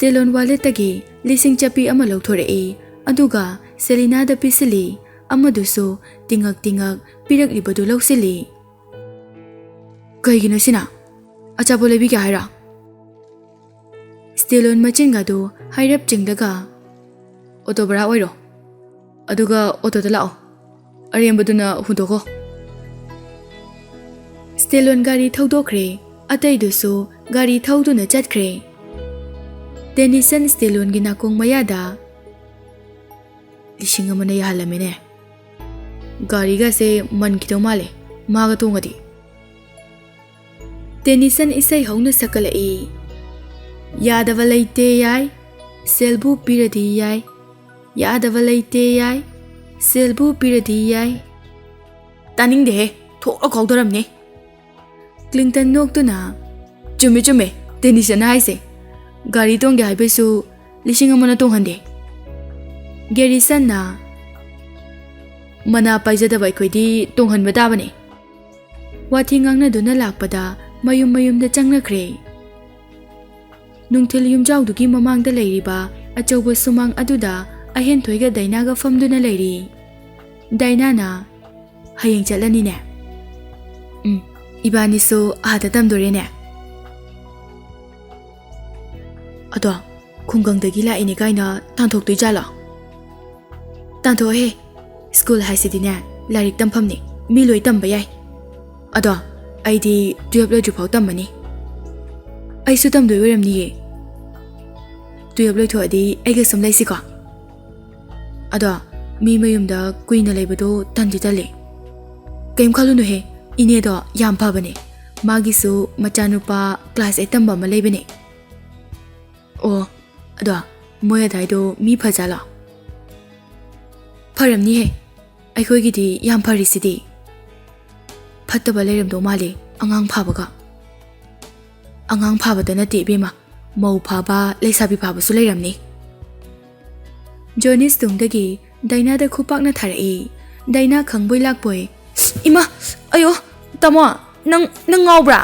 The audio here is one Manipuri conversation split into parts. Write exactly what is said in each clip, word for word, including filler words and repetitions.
ꯁ꯭ꯇꯦꯂꯣꯟ ꯋꯥꯂꯦꯠꯇꯒꯤ ꯂꯤꯁꯤꯡ ꯆꯠꯄꯤ ꯑꯃ ꯂꯧꯊꯣꯔꯛꯏ, ꯑꯗꯨꯒ ꯁꯦꯂꯤꯅꯥꯗ ꯄꯤꯁꯤꯜꯂꯤ, ꯑꯃꯗꯨꯁꯨ ꯇꯤꯡꯉꯛ ꯇꯤꯡꯉꯛ ꯄꯤꯔꯛꯂꯤꯕꯗꯨ ꯂꯧꯁꯤꯜꯂꯤ꯫ "ꯀꯩꯒꯤꯅꯣ ꯁꯤꯅ? ꯑꯆꯥꯄꯣꯠ ꯂꯩꯕꯤꯒꯦ ꯍꯥꯏꯔꯣ?" ꯁ꯭ꯇꯦꯂꯣꯟ ꯃꯆꯤꯟꯒꯗꯨ ꯍꯥꯏꯔꯞ ꯆꯤꯡꯂꯒ, "ꯑꯣꯇꯣ ꯚꯔꯥ ꯑꯣꯏꯔꯣ, ꯑꯗꯨꯒ ꯑꯣꯇꯣꯗ ꯂꯥꯛꯑꯣ, ꯑꯔꯦꯝꯕꯗꯨꯅ ꯍꯨꯟꯗꯣꯛꯈꯣ꯫" ꯁ꯭ꯇꯦꯂꯣꯟ ꯒꯥꯔꯤ ꯊꯧꯗꯣꯛꯈ꯭ꯔꯦ, ꯑꯇꯩꯗꯨꯁꯨ ꯒꯥꯔꯤ ꯊꯧꯗꯨꯅ ꯆꯠꯈ꯭ꯔꯦ꯫ ꯇꯦꯅꯤꯁꯟ ꯁ꯭ꯇꯦꯂꯣꯟꯒꯤ ꯅꯥꯀꯣꯡ ꯃꯌꯥꯗ, "ꯂꯤꯁꯤꯡ ꯑꯃꯅ ꯌꯥꯍꯜꯂꯝꯃꯦꯅꯦ꯫ ꯒꯥꯔꯤꯒꯁꯦ ꯃꯟꯈꯤꯗꯧ ꯃꯥꯜꯂꯦ, ꯃꯥꯒ ꯇꯣꯡꯉꯗꯤ꯫" ꯇꯦꯅꯤꯁꯟ ꯏꯁꯩ ꯍꯧꯅ ꯁꯛꯀꯠꯂꯛꯏ꯫ "ꯌꯥꯗꯕ ꯂꯩꯇꯦ ꯌꯥꯏ, ꯁꯦꯜꯕꯨ ꯄꯤꯔꯗꯤ ꯌꯥꯏ꯫ ꯌꯥꯗꯕ ꯂꯩꯇꯦ ꯌꯥꯏ, ꯁꯦꯜꯕꯨ ꯄꯤꯔꯗꯤ ꯌꯥꯏ꯫" "ꯇꯥꯅꯤꯡꯗꯦꯍꯦ, ꯊꯣꯛꯂ ꯀꯥꯎꯗꯣꯔꯝꯅꯦ꯫" ꯀ꯭ꯂꯤꯟꯇꯟ ꯅꯣꯛꯇꯨꯅ, "ꯆꯨꯝꯃꯦ ꯆꯨꯝꯃꯦ, ꯇꯦꯅꯤꯁꯟꯅ ꯍꯥꯏꯁꯦ, ꯒꯥꯔꯤ ꯇꯣꯡꯒꯦ ꯍꯥꯏꯕꯩꯁꯨ ꯂꯤꯁꯤꯡ ꯑꯃꯅ ꯇꯣꯡꯍꯟꯗꯦ꯫" ꯒꯦꯔꯤꯁꯟꯅ, "ꯃꯅꯥ ꯄꯥꯏꯖꯗꯕ ꯑꯩꯈꯣꯏꯗꯤ ꯇꯣꯡꯍꯟꯕ ꯇꯥꯕꯅꯦ꯫" ꯋꯥꯊꯤ ꯉꯥꯡꯅꯗꯨꯅ ꯂꯥꯛꯄꯗ ꯃꯌꯨꯝ ꯃꯌꯨꯝꯗ ꯆꯪꯅꯈ꯭ꯔꯦ꯫ ꯅꯨꯡꯊꯤꯜ ꯌꯨꯝꯖꯥꯎꯗꯨꯒꯤ ꯃꯃꯥꯡꯗ ꯂꯩꯔꯤꯕ ꯑꯆꯧꯕ ꯁꯨꯃꯥꯡ ꯑꯗꯨꯗ ꯑꯍꯦꯟꯊꯣꯏꯒ ꯗꯥꯏꯅꯥꯒ ꯐꯝꯗꯨꯅ ꯂꯩꯔꯤ꯫ ꯗꯥꯏꯅꯥꯅ, "ꯍꯌꯦꯡ ꯆꯠꯂꯅꯤꯅꯦ?" "ꯎꯝ, ꯏꯕꯥꯅꯤꯁꯨ ꯑꯥꯗ ꯇꯝꯗꯣꯔꯦꯅꯦ꯫" "ꯑꯗꯣ ꯈꯨꯡꯒꯪꯗꯒꯤ ꯂꯥꯛꯏꯅꯦ ꯀꯥꯏꯅ ꯇꯥꯟꯊꯣꯛꯇꯣꯏ ꯖꯥꯠꯂꯣ?" "ꯇꯥꯟꯊꯣꯛꯑꯣꯍꯦ, ꯁ꯭ꯀꯨꯜ ꯍꯥꯏꯁꯤꯗꯤꯅꯦ, ꯂꯥꯏꯔꯤꯛ ꯇꯝꯐꯝꯅꯤ, ꯃꯤ ꯂꯣꯏ ꯇꯝꯕ ꯌꯥꯏ꯫ ꯑꯗꯣ ꯑꯩꯗꯤ ꯇꯨꯌꯦꯜꯞ ꯂꯣꯏꯗ꯭ꯔꯤꯐꯥꯎ ꯇꯝꯃꯅꯤ꯫" "ꯑꯩꯁꯨ ꯇꯝꯗꯣꯏ ꯑꯣꯏꯔꯝꯅꯤꯌꯦ꯫" "ꯇꯨꯌꯦꯜꯞ ꯂꯣꯏꯊꯣꯛꯑꯗꯤ ꯑꯩꯒ ꯁꯨꯝ ꯂꯩꯁꯤꯀꯣ꯫ ꯑꯗꯣ ꯃꯤ ꯃꯌꯨꯝꯗ ꯀꯨꯏꯅ ꯂꯩꯕꯗꯣ ꯇꯟꯗꯤ ꯇꯜꯂꯤ꯫" "ꯀꯩꯝ ꯈꯜꯂꯨꯅꯨꯍꯦ, ꯏꯅꯦꯗꯣ ꯌꯥꯝ ꯐꯕꯅꯦ꯫ ꯃꯥꯒꯤꯁꯨ ꯃꯆꯥꯅꯨꯄꯥ ꯀ꯭ꯂꯥꯁ ꯑꯩꯠ ꯇꯝꯕ ꯑꯃ ꯂꯩꯕꯅꯦ꯫" "ꯑꯣ, ꯑꯗꯣ ꯃꯣꯏ ꯑꯗꯥꯏꯗꯣ ꯃꯤ ꯐꯖꯥꯠꯂꯣ?" "ꯐꯔꯝꯅꯤꯍꯦ, ꯑꯩꯈꯣꯏꯒꯤꯗꯤ ꯌꯥꯝ ꯐꯔꯤꯁꯤꯗꯤ꯫" "ꯐꯠꯇꯕ ꯂꯩꯔꯝꯗꯧ ꯃꯥꯜꯂꯦ ꯑꯉꯥꯡ ꯐꯥꯕꯒ꯫" "ꯑꯉꯥꯡ ꯐꯥꯕꯗ ꯅꯠꯇꯦ ꯏꯕꯦꯝꯃ, ꯃꯧ ꯐꯥꯕ, ꯂꯩꯁꯥꯕꯤ ꯐꯥꯕꯁꯨ ꯂꯩꯔꯝꯅꯤ꯫" ꯖꯣꯅꯤꯁ ꯇꯨꯡꯗꯒꯤ ꯗꯥꯏꯅꯥꯗ ꯈꯨꯄꯥꯛꯅ ꯊꯥꯔꯛꯏ꯫ ꯗꯥꯏꯅꯥ ꯈꯪꯕꯣꯏ ꯂꯥꯛꯄꯣꯏ, "ꯏꯃꯥ! ꯑꯌꯣ! ꯇꯥꯃꯣ! ꯅꯪ, ꯅꯪ ꯉꯥꯎꯕ꯭ꯔꯥ?"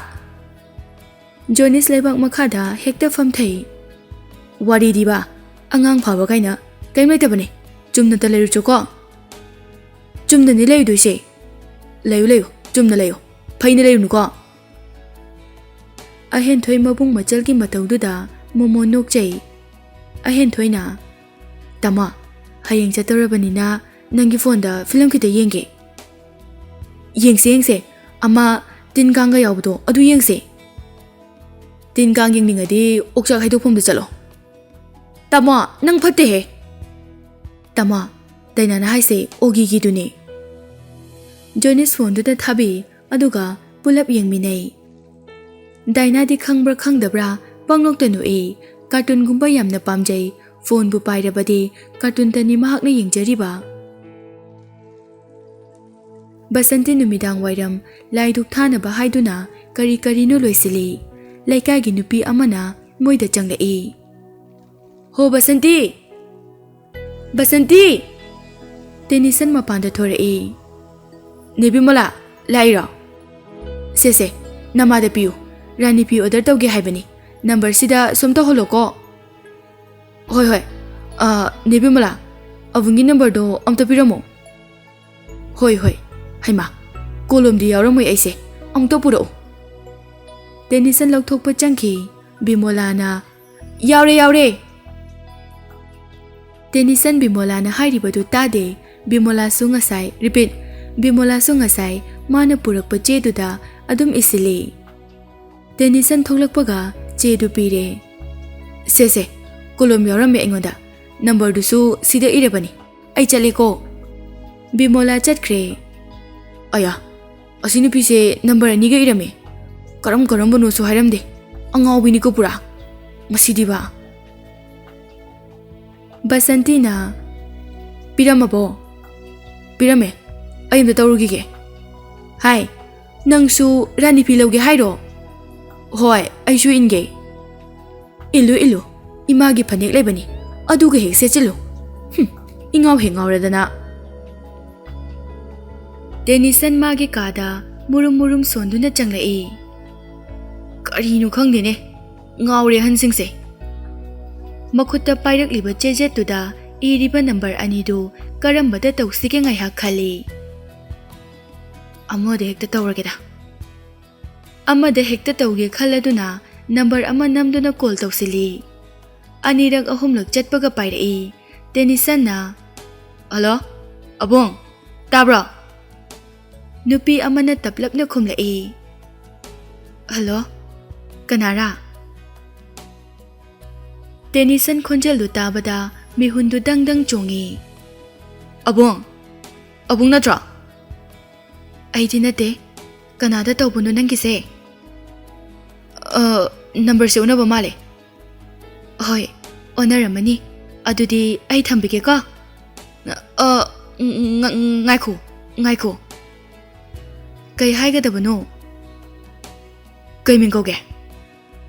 ꯖꯣꯅꯤꯁ ꯂꯩꯕꯥꯛ ꯃꯈꯥꯗ ꯍꯦꯛꯇ ꯐꯝꯊꯩ꯫ ꯋꯥꯔꯤꯗꯤꯕ, ꯑꯉꯥꯡ ꯐꯕ ꯀꯥꯏꯅ ꯀꯩꯝ ꯂꯩꯇꯕꯅꯦ꯫ ꯆꯨꯝꯅꯇ ꯂꯩꯔꯨꯆꯣꯀꯣ꯫ ꯆꯨꯝꯅꯅꯤ ꯂꯩꯔꯨꯗꯣꯏꯁꯦ꯫ ꯂꯩꯌꯨ, ꯂꯩꯌꯨ, ꯆꯨꯝꯅ ꯂꯩꯌꯨ꯫ ꯐꯩꯅ ꯂꯩꯔꯨꯅꯨꯀꯣ꯫ ꯑꯍꯦꯟꯊꯣꯏ ꯃꯕꯨꯡ ꯃꯆꯜꯒꯤ ꯃꯇꯧꯗꯨꯗ ꯃꯣꯃꯣꯟ ꯅꯣꯛꯆꯩ꯫ ꯑꯍꯦꯟꯊꯣꯏꯅ, "ꯇꯥꯃꯣ, ꯍꯌꯦꯡ ꯆꯠꯇꯧꯔꯕꯅꯤꯅ ꯅꯪꯒꯤ ꯐꯣꯟꯗ ꯐꯤꯂꯝ ꯈꯤꯇ ꯌꯦꯡꯒꯦ꯫" "ꯌꯦꯡꯁꯦ, ꯌꯦꯡꯁꯦ꯫ ꯑꯃ ꯇꯤꯟ ꯀꯥꯡꯒ ꯌꯥꯎꯕꯗꯣ, ꯑꯗꯨ ꯌꯦꯡꯁꯦ꯫" "ꯇꯤꯟ ꯀꯥꯡ ꯌꯦꯡꯅꯤꯡꯉꯗꯤ ꯑꯣꯛꯆꯥꯛ ꯍꯩꯗꯣꯛꯐꯝꯗ ꯆꯠꯂꯣ꯫ ꯇꯥꯃꯣ, ꯅꯪ ꯐꯠꯇꯦꯍꯦ꯫" "ꯇꯥꯃꯣ, ꯗꯥꯏꯅꯥꯅ ꯍꯥꯏꯁꯦ ꯑꯣꯒꯤꯒꯤꯗꯨꯅꯦ꯫" ꯖꯣꯅꯤꯁ ꯐꯣꯟꯗꯨꯗ ꯊꯥꯕꯤ, ꯑꯗꯨꯒ ꯄꯨꯂꯞ ꯌꯦꯡꯃꯤꯟꯅꯩ꯫ ꯗꯥꯏꯅꯥꯗꯤ ꯈꯪꯕ꯭ꯔꯥ ꯈꯪꯗꯕ꯭ꯔꯥ ꯄꯪꯅꯣꯛꯇ ꯅꯣꯛꯏ꯫ ꯀꯥꯔꯇꯨꯟꯒꯨꯝꯕ ꯌꯥꯝꯅ ꯄꯥꯝꯖꯩ꯫ ꯐꯣꯟꯕꯨ ꯄꯥꯏꯔꯕꯗꯤ ꯀꯥꯔꯇꯨꯟꯇꯅꯤ ꯃꯍꯥꯛꯅ ꯌꯦꯡꯖꯔꯤꯕ꯫ ꯕꯁꯟꯇꯤ ꯅꯨꯃꯤꯗꯥꯡ ꯋꯥꯏꯔꯝ ꯂꯥꯏ ꯙꯨꯛ ꯊꯥꯅꯕ ꯍꯥꯏꯗꯨꯅ ꯀꯔꯤ ꯀꯔꯤꯅꯣ ꯂꯣꯏꯁꯤꯜꯂꯤ꯫ ꯂꯩꯀꯥꯏꯒꯤ ꯅꯨꯄꯤ ꯑꯃꯅ ꯃꯣꯏꯗ ꯆꯪꯂꯛꯏ꯫ "ꯍꯣ ꯕꯁꯟꯇꯤ! ꯕꯁꯟꯇꯤ!" ꯇꯦꯅꯤꯁꯟ ꯃꯄꯥꯟꯗ ꯊꯣꯔꯛꯏ꯫ "ꯅꯦ ꯕꯤꯃꯂꯥ, ꯂꯥꯛꯏꯔꯣ? ꯁꯦ, ꯁꯦ, ꯅꯃꯥꯗ ꯄꯤꯌꯨ꯫ ꯔꯥꯅꯤ ꯐꯤ order ꯇꯧꯒꯦ ꯍꯥꯏꯕꯅꯤ꯫ ꯅꯝꯕꯔꯁꯤꯗ ꯁꯨꯝ ꯇꯧꯍꯜꯂꯣꯀꯣ꯫" "ꯍꯣꯏ, ꯍꯣꯏ꯫ ꯑ, ꯅꯦ ꯕꯤꯃꯂꯥ, ꯑꯕꯨꯡꯒꯤ ꯅꯝꯕꯔꯗꯣ ꯑꯝꯇ ꯄꯤꯔꯝꯃꯣ꯫" "ꯍꯣꯏ, ꯍꯣꯏ꯫ ꯍꯩꯃꯥ, ꯀꯣꯂꯣꯝꯗꯤ ꯌꯥꯎꯔꯝꯃꯣꯏ ꯑꯩꯁꯦ꯫ ꯑꯃꯨꯛꯇ ꯄꯨꯔꯛꯎ꯫" ꯇꯦꯅꯤꯁꯟ ꯂꯧꯊꯣꯛꯄ ꯆꯪꯈꯤ꯫ ꯕꯤꯃꯣꯂꯥꯅ, "ꯌꯥꯎꯔꯦ, ꯌꯥꯎꯔꯦ!" ꯇꯦꯅꯤꯁꯟ ꯕꯤꯃꯣꯂꯥꯅ ꯍꯥꯏꯔꯤꯕꯗꯨ ꯇꯥꯗꯦ꯫ ꯕꯤꯃꯣꯂꯥꯁꯨ ꯉꯁꯥꯏ, repeat, ꯕꯤꯃꯣꯂꯥꯁꯨ ꯉꯁꯥꯏ ꯃꯥꯅ ꯄꯨꯔꯛꯄ ꯆꯦꯗꯨꯗ ꯑꯗꯨꯝ ꯏꯁꯤꯜꯂꯤ꯫ ꯇꯦꯅꯤꯁꯟ ꯊꯣꯛꯂꯛꯄꯒ ꯆꯦꯗꯨ ꯄꯤꯔꯦ꯫ "ꯁꯦ, ꯁꯦ, ꯀꯣꯂꯣꯝ ꯌꯥꯎꯔꯝꯃꯦ ꯑꯩꯉꯣꯟꯗ꯫ ꯅꯝꯕꯔꯗꯨꯁꯨ ꯁꯤꯗ ꯏꯔꯕꯅꯤ꯫ ꯑꯩ ꯆꯠꯂꯦꯀꯣ꯫" ꯕꯤꯃꯣꯂꯥ ꯆꯠꯈ꯭ꯔꯦ꯫ "ꯑꯌꯥ, ꯑꯁꯤ ꯅꯨꯄꯤꯁꯦ ꯅꯝꯕꯔ ꯑꯅꯤꯒ ꯏꯔꯝꯃꯦ꯫ ꯀꯔꯝ ꯀꯔꯝꯕꯅꯣꯁꯨ ꯍꯥꯏꯔꯝꯗꯦ꯫ ꯑꯉꯥꯎꯕꯤꯅꯤꯀꯣ ꯄꯨꯔꯥ꯫ ꯃꯁꯤꯗꯤꯕ꯫" ꯕꯁꯟꯇꯤꯅ, "ꯄꯤꯔꯝꯃꯕꯣ?" "ꯄꯤꯔꯝꯃꯦ꯫ ꯑꯩ ꯑꯝꯇ ꯇꯧꯔꯨꯈꯤꯒꯦ꯫ ꯍꯥꯏ, ꯅꯪꯁꯨ ꯔꯥꯅꯤ ꯐꯤ ꯂꯧꯒꯦ ꯍꯥꯏꯔꯣ?" "ꯍꯣꯏ, ꯑꯩꯁꯨ ꯏꯟꯒꯦ꯫" "ꯏꯜꯂꯨ, ꯏꯜꯂꯨ꯫ ꯏꯃꯥꯒꯤ ꯐꯅꯦꯛ ꯂꯩꯕꯅꯤ꯫ ꯑꯗꯨꯒ ꯍꯦꯛ ꯁꯦꯠꯆꯤꯜꯂꯨ꯫ ꯍꯨꯝ, ꯏꯉꯥꯎ ꯍꯦꯛ ꯉꯥꯎꯔꯗꯅ꯫" ꯇꯦꯅꯤꯁꯟ ꯃꯥꯒꯤ ꯀꯥꯗ ꯃꯨꯔꯨꯝ ꯃꯨꯔꯨꯝ ꯁꯣꯟꯗꯨꯅ ꯆꯪꯂꯛꯏ꯫ "ꯀꯔꯤꯅꯣ ꯈꯪꯗꯦꯅꯦ, ꯉꯥꯎꯔꯦ ꯑꯍꯟꯁꯤꯡꯁꯦ꯫" ꯃꯈꯨꯠꯇ ꯄꯥꯏꯔꯛꯂꯤꯕ ꯆꯦꯖꯦꯠꯇꯨꯗ ꯏꯔꯤꯕ ꯅꯝꯕꯔ ꯑꯅꯤꯗꯨ ꯀꯔꯝꯕꯗ ꯇꯧꯁꯤꯒꯦ ꯉꯥꯏꯍꯥꯛ ꯈꯜꯂꯤ꯫ "ꯑꯃꯗ ꯍꯦꯛꯇ ꯇꯧꯔꯒꯦꯗ꯫" ꯑꯃꯗ ꯍꯦꯛꯇ ꯇꯧꯒꯦ ꯈꯜꯂꯗꯨꯅ ꯅꯝꯕꯔ ꯑꯃ ꯅꯝꯗꯨꯅ ꯀꯣꯜ ꯇꯧꯁꯤꯜꯂꯤ꯫ ꯑꯅꯤꯔꯛ ꯑꯍꯨꯝꯂꯛ ꯆꯠꯄꯒ ꯄꯥꯏꯔꯛꯏ꯫ ꯇꯦꯅꯤꯁꯟꯅ, "ꯍꯜꯂꯣ, ꯑꯕꯨꯡ, ꯇꯥꯕ꯭ꯔꯣ?" ꯅꯨꯄꯤ ꯑꯃꯅ ꯇꯞꯂꯞꯅ ꯈꯨꯝꯂꯛꯏ꯫ "ꯍꯜꯂꯣ, ꯀꯅꯥꯔꯥ?" ꯇꯦꯅꯤꯁꯟ ꯈꯣꯟꯖꯦꯜꯗꯨ ꯇꯥꯕꯗ ꯃꯤꯍꯨꯟꯗꯨ ꯗꯪ ꯗꯪ ꯆꯣꯡꯉꯤ꯫ "ꯑꯕꯨꯡ, ꯑꯕꯨꯡ ꯅꯠꯇ꯭ꯔꯣ?" "ꯑꯩꯗꯤ ꯅꯠꯇꯦ꯫ ꯀꯅꯥꯗ ꯇꯧꯕꯅꯣ ꯅꯪꯒꯤꯁꯦ?" "ꯑ, ꯅꯝꯕꯔꯁꯦ ꯑꯣꯟꯅꯕ ꯃꯥꯜꯂꯦ꯫" "ꯍꯣꯏ, ꯑꯣꯟꯅꯔꯝꯃꯅꯤ꯫ ꯑꯗꯨꯗꯤ ꯑꯩ ꯊꯝꯕꯤꯒꯦꯀꯣ꯫" "ꯑ, ꯉ-, ꯉ-, ꯉꯥꯏꯈꯣ, ꯉꯥꯏꯈꯣ꯫ ꯀꯩ ꯍꯥꯏꯒꯗꯕꯅꯣ? ꯀꯩ ꯃꯤꯡ ꯀꯧꯒꯦ?"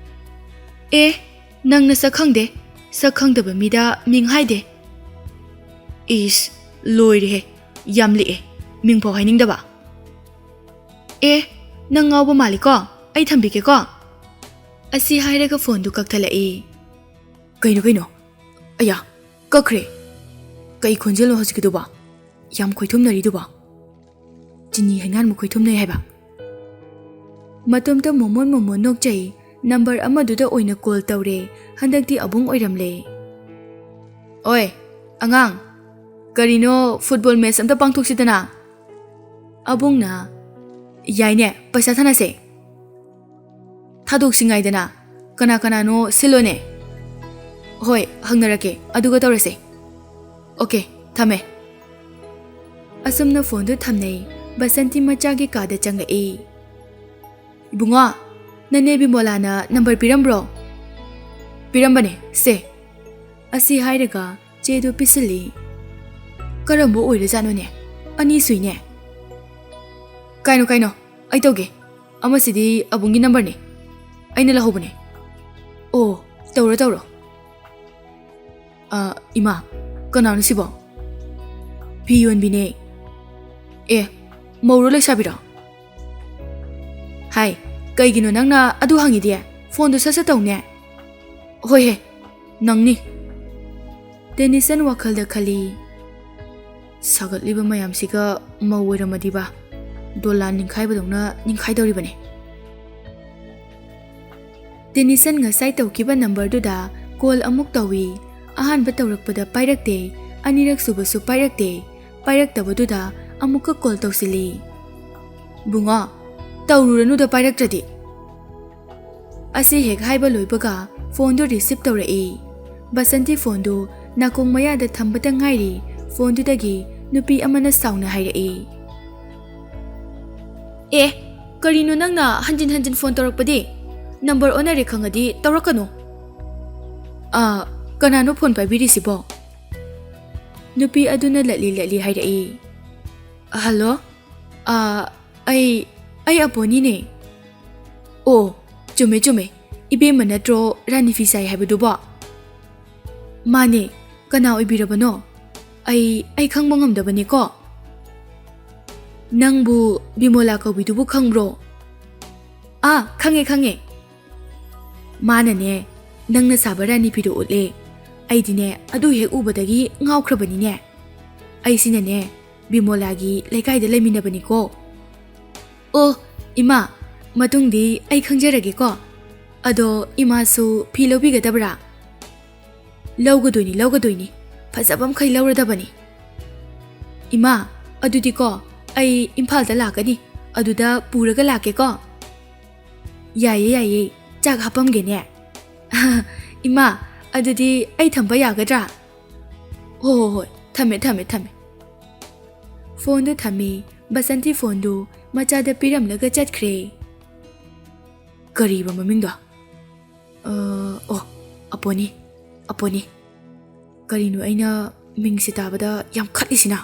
"ꯑꯦ, ꯅꯪ ꯅꯁꯛ ꯈꯪꯗꯦ꯫ ꯁꯛ ꯈꯪꯗꯕ ꯃꯤꯗ ꯃꯤꯡ ꯍꯥꯏꯗꯦ꯫" "ꯏꯁ, ꯂꯣꯏꯔꯦꯍꯦ꯫ ꯌꯥꯝ ꯂꯤꯛꯑꯦ꯫ ꯃꯤꯡꯐꯥꯎ ꯍꯥꯏꯅꯤꯡꯗꯕ꯫" "ꯑꯦ, ꯅꯪ ꯉꯥꯎꯕ ꯃꯥꯜꯂꯤꯀꯣ꯫ ꯑꯩ ꯊꯝꯕꯤꯒꯦꯀꯣ꯫" ꯑꯁꯤ ꯍꯥꯏꯔꯒ ꯐꯣꯟꯗꯨ ꯀꯛꯊꯠꯂꯛꯏ꯫ "ꯀꯩꯅꯣ, ꯀꯩꯅꯣ? ꯑꯌꯥ, ꯀꯛꯈ꯭ꯔꯦ꯫ ꯀꯩ ꯈꯣꯟꯖꯦꯜꯅꯣ ꯍꯧꯖꯤꯛꯀꯤꯗꯨꯕꯣ? ꯌꯥꯝ ꯈꯣꯏꯊꯨꯝꯅꯔꯤꯗꯨꯕꯣ? ꯆꯤꯅꯤ ꯍꯩꯉꯥꯟꯃꯨꯛ ꯈꯣꯏꯊꯨꯝꯅꯩ ꯍꯥꯏꯕ?" ꯃꯇꯣꯝꯇ ꯃꯣꯃꯣꯟ ꯃꯣꯃꯣꯟ ꯅꯣꯛꯆꯩ꯫ ꯅꯝꯕꯔ ꯑꯃꯗꯨꯗ ꯑꯣꯏꯅ ꯀꯣꯜ ꯇꯧꯔꯦ꯫ ꯍꯟꯗꯛꯇꯤ ꯑꯕꯨꯡ ꯑꯣꯏꯔꯝꯂꯦ꯫ "ꯑꯣꯏ, ꯑꯉꯥꯡ, ꯀꯔꯤꯅꯣ, ꯐꯨꯠꯕꯣꯜ ꯃꯦꯠꯆ ꯑꯝꯇ ꯄꯥꯡꯊꯣꯛꯁꯤꯗꯅ?" ꯑꯕꯨꯡꯅ, "ꯌꯥꯏꯅꯦ, ꯄꯩꯁꯥ ꯊꯥꯅꯁꯦ꯫ ꯊꯥꯗꯣꯛꯁꯤ ꯉꯥꯏꯗꯅ, ꯀꯅꯥ ꯀꯅꯥꯅꯣ ꯁꯤꯜꯂꯣꯅꯦ꯫" "ꯍꯣꯏ, ꯍꯪꯅꯔꯛꯀꯦ, ꯑꯗꯨꯒ ꯇꯧꯔꯁꯦ꯫ ꯑꯣꯀꯦ, ꯊꯝꯃꯦ꯫" ꯑꯁꯨꯝꯅ ꯐꯣꯟꯗꯨ ꯊꯝꯅꯩ꯫ ꯕꯁꯟꯇꯤ ꯃꯆꯥꯒꯤ ꯀꯥꯗ ꯆꯪꯂꯛꯏ꯫ "ꯏꯕꯨꯡꯉꯣ, ꯅꯅꯦ ꯕꯤꯃꯣꯂꯥꯅ ꯅꯝꯕꯔ ꯄꯤꯔꯝꯕ꯭ꯔꯣ?" "ꯄꯤꯔꯝꯕꯅꯦ, ꯁꯦ꯫" ꯑꯁꯤ ꯍꯥꯏꯔꯒ ꯆꯦꯗꯨ ꯄꯤꯁꯤꯜꯂꯤ꯫ "ꯀꯔꯝꯕ ꯑꯣꯏꯔꯖꯥꯠꯅꯣꯅꯦ? ꯑꯅꯤ ꯁꯨꯏꯅꯦ꯫" "ꯀꯥꯏꯅꯣ, ꯀꯥꯏꯅꯣ, ꯑꯩ ꯇꯧꯒꯦ꯫ ꯑꯃꯁꯤꯗꯤ ꯑꯕꯨꯡꯒꯤ ꯅꯝꯕꯔꯅꯦ꯫ ꯑꯩꯅ ꯂꯧꯍꯧꯕꯅꯦ꯫" "ꯑꯣ, ꯇꯧꯔꯣ, ꯇꯧꯔꯣ꯫" "ꯑ, ꯏꯃꯥ, ꯀꯅꯥꯅꯣ ꯁꯤꯕꯣ?" "ꯐꯤ ꯌꯣꯟꯕꯤꯅꯦ꯫" "ꯑꯦ, ꯃꯧꯔꯣ ꯂꯩꯁꯥꯕꯤꯔꯣ?" "ꯍꯥꯏ, ꯀꯩꯒꯤꯅꯣ ꯅꯪꯅ ꯑꯗꯨ ꯍꯪꯉꯤꯗꯤ? ꯐꯣꯟꯗꯣ ꯁꯠ ꯁꯠ ꯇꯧꯅꯦ꯫" "ꯍꯣꯏꯍꯦ, "ꯅꯪꯅꯤ!" ꯇꯦꯅꯤꯁꯟ ꯋꯥꯈꯜꯗ ꯈꯜꯂꯤ꯫ "ꯁꯥꯒꯠꯂꯤꯕ ꯃꯌꯥꯝꯁꯤꯒ ꯃꯧ ꯑꯣꯏꯔꯝꯃꯗꯤꯕ, ꯗꯣꯂꯥꯟ ꯅꯤꯡꯈꯥꯏꯕꯗꯧꯅ ꯅꯤꯡꯈꯥꯏꯗꯧꯔꯤꯕꯅꯤ꯫" ꯇꯦꯅꯤꯁꯟ ꯉꯁꯥꯏ ꯇꯧꯈꯤꯕ ꯅꯝꯕꯔꯗꯨꯗ ꯀꯣꯜ ꯑꯃꯨꯛ ꯇꯧꯏ꯫ ꯑꯍꯥꯟꯕ ꯇꯧꯔꯛꯄꯗ ꯄꯥꯏꯔꯛꯇꯦ, ꯑꯅꯤꯔꯛ ꯁꯨꯕꯁꯨ ꯄꯥꯏꯔꯛꯇꯦ꯫ ꯄꯥꯏꯔꯛꯇꯕꯗꯨꯗ ꯑꯃꯨꯛꯀ ꯀꯣꯜ ꯇꯧꯁꯤꯜꯂꯤ꯫ "ꯕꯨꯡꯉꯣ, ꯇꯧꯔꯨꯔꯅꯨꯗ ꯄꯥꯏꯔꯛꯇ꯭ꯔꯗꯤ꯫" ꯑꯁꯤ ꯍꯦꯛ ꯍꯥꯏꯕ ꯂꯣꯏꯕꯒ ꯐꯣꯟꯗꯨ ꯔꯤꯁꯤꯞ ꯇꯧꯔꯛꯏ꯫ ꯕꯁꯟꯇꯤ ꯐꯣꯟꯗꯨ ꯅꯥꯀꯣꯡ ꯃꯌꯥꯗ ꯊꯝꯕꯇ ꯉꯥꯏꯔꯤ, ꯐꯣꯟꯗꯨꯗꯒꯤ ꯅꯨꯄꯤ ꯑꯃꯅ ꯁꯥꯎꯅ ꯍꯥꯏꯔꯛꯏ꯫ "ꯑꯦ, ꯀꯔꯤꯅꯣ ꯅꯪꯅ ꯍꯟꯖꯤꯟ ꯍꯟꯖꯤꯟ ꯐꯣꯟ ꯇꯧꯔꯛꯄꯗꯤ? ꯅꯝꯕꯔ ꯑꯣꯟꯅꯔꯦ ꯈꯪꯉꯗꯤ ꯇꯧꯔꯛꯀꯅꯨ꯫" "ꯑ, ꯀꯅꯥꯅꯣ ꯐꯣꯟ ꯄꯥꯏꯕꯤꯔꯤꯁꯤꯕꯣ?" ꯅꯨꯄꯤ ꯑꯗꯨꯅ ꯂꯠꯂꯤ ꯂꯠꯂꯤ ꯍꯥꯏꯔꯛꯏ꯫ "ꯍꯜꯂꯣ? ꯑ, ꯑꯩ, ꯑꯩ ꯑꯄꯣꯅꯤꯅꯦ꯫" "ꯑꯣ, ꯆꯨꯝꯃꯦ, ꯆꯨꯝꯃꯦ꯫ ꯏꯕꯦꯝꯃ ꯅꯠꯇ꯭ꯔꯣ ꯔꯥꯅꯤ ꯐꯤ ꯁꯥꯏ ꯍꯥꯏꯕꯗꯨꯕꯣ?" "ꯃꯥꯅꯦ꯫ ꯀꯅꯥ ꯑꯣꯏꯕꯤꯔꯕꯅꯣ? ꯑꯩ, ꯑꯩ ꯈꯪꯕ ꯉꯝꯗꯕꯅꯦꯀꯣ꯫" "ꯅꯪꯕꯨ ꯕꯤꯃꯣꯂꯥ ꯀꯧꯕꯤꯗꯨꯕꯨ ꯈꯪꯕ꯭ꯔꯣ?" "ꯑꯥ, ꯈꯪꯉꯦ, ꯈꯪꯉꯦ꯫" "ꯃꯥꯅꯅꯦ, ꯅꯪꯅ ꯁꯥꯕ ꯔꯥꯅꯤ ꯐꯤꯗꯣ ꯎꯠꯂꯦ꯫ ꯑꯩꯗꯤꯅꯦ, ꯑꯗꯨ ꯍꯦꯛ ꯎꯕꯗꯒꯤ ꯉꯥꯎꯈ꯭ꯔꯕꯅꯤꯅꯦ꯫ ꯑꯩꯁꯤꯅꯅꯦ, ꯕꯤꯃꯣꯂꯥꯒꯤ ꯂꯩꯀꯥꯏꯗ ꯂꯩꯃꯤꯟꯅꯕꯅꯤꯀꯣ꯫" "ꯑꯣ, ꯏꯃꯥ, ꯃꯇꯨꯡꯗꯤ ꯑꯩ ꯈꯪꯖꯔꯒꯦꯀꯣ꯫ ꯑꯗꯣ ꯏꯃꯥꯁꯨ ꯐꯤ ꯂꯧꯕꯤꯒꯗꯕ꯭ꯔꯥ?" "ꯂꯧꯒꯗꯣꯏꯅꯤ, ꯂꯧꯒꯗꯣꯏꯅꯤ꯫ ꯐꯖꯕ ꯃꯈꯩ ꯂꯧꯔꯗꯕꯅꯤ꯫" "ꯏꯃꯥ, ꯑꯗꯨꯗꯤꯀꯣ, ꯑꯩ ꯏꯝꯐꯥꯜꯗ ꯂꯥꯛꯀꯅꯤ꯫ ꯑꯗꯨꯗ ꯄꯨꯔꯒ ꯂꯥꯛꯀꯦꯀꯣ꯫" "ꯌꯥꯏꯌꯦ, ꯌꯥꯏꯌꯦ꯫ ꯆꯥꯛ ꯍꯥꯞꯄꯝꯒꯦꯅꯦ꯫" "ꯏꯃꯥ, ꯑꯗꯨꯗꯤ ꯑꯩ ꯊꯝꯕ ꯌꯥꯒꯗ꯭ꯔꯥ?" "ꯍꯣ, ꯍꯣ, ꯍꯣꯏ꯫ ꯊꯝꯃꯦ, ꯊꯝꯃꯦ, ꯊꯝꯃꯦ꯫" ꯐꯣꯟꯗꯨ ꯊꯝꯃꯤ꯫ ꯕꯁꯟꯇꯤ ꯐꯣꯟꯗꯨ ꯃꯆꯥꯗ ꯄꯤꯔꯝꯂꯒ ꯆꯠꯈ꯭ꯔꯦ꯫ ꯀꯔꯤꯕ ꯃꯃꯤꯡꯗꯣ? ꯑ, ꯑꯣ, ꯑꯄꯣꯅꯤ, ꯑꯄꯣꯅꯤ꯫ ꯀꯔꯤꯅꯣ ꯑꯩꯅ ꯃꯤꯡꯁꯦ ꯇꯥꯕꯗ ꯌꯥꯝ ꯈꯠꯂꯤꯁꯤꯅ?